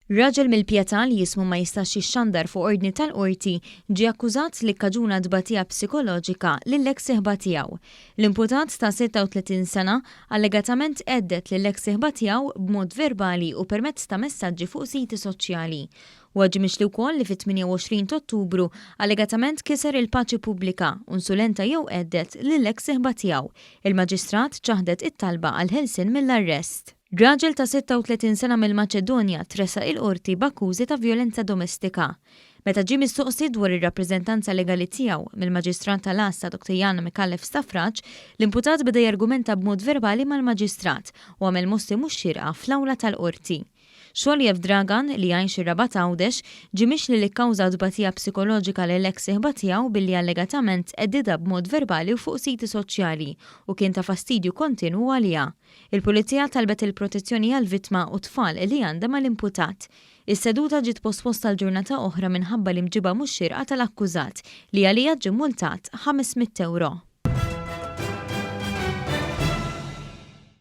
Raġel mill-Pietà li jismu ma jistax jixxandar fuq ordni tal-Qorti ġie akkużat li kkaġuna tbatija psikoloġika lill-eks sieħba tiegħu. L-imputat ta' 36 sena allegatament hedded lill-eks sieħba tiegħu b'mod verbali u permezz ta' messaġġi fuq siti soċjali. Huwa ġie mixli wkoll li fit-28 t'Ottubru allegatament kiser il-paċi pubblika u nsulenta jew hedded lill-eks sieħba tiegħu. Il-Maġistrat ċaħdet it-talba għall-ħelsien mill-arrest. Raġel ta' 36 sena mill-Maċedonja tressaq il-Qorti b'akkużi ta' vjolenza domestika. Meta ġie mistoqsi dwar ir-rappreżentanza legali tiegħu mill-Maġistrat tal-Għassa Dr. Jan Micallef Stafrace, l-imputat beda jargumenta b'mod verbali mal-Maġistrat u għamel mossi mhux xierqa fl-awla tal-Qorti. Xoljev Dragan, li jgħix ir-Rabat Għawdex, ġie mixli li kkawża tbatija psikoloġika lill-eks sieħba tiegħu billi allegatament heddidha b'mod verbali u fuq siti soċjali u kien ta' fastidju kontinwu għaliha. Il-Pulizija talbet il-protezzjoni għall-vittma u t-tfal li għandha mal-imputat. Is-seduta ġiet posposta għal ġurnata oħra minħabba l-imġiba mhux xierqa tal-akkużat, li għaliha ġie mmultat 500 ewro.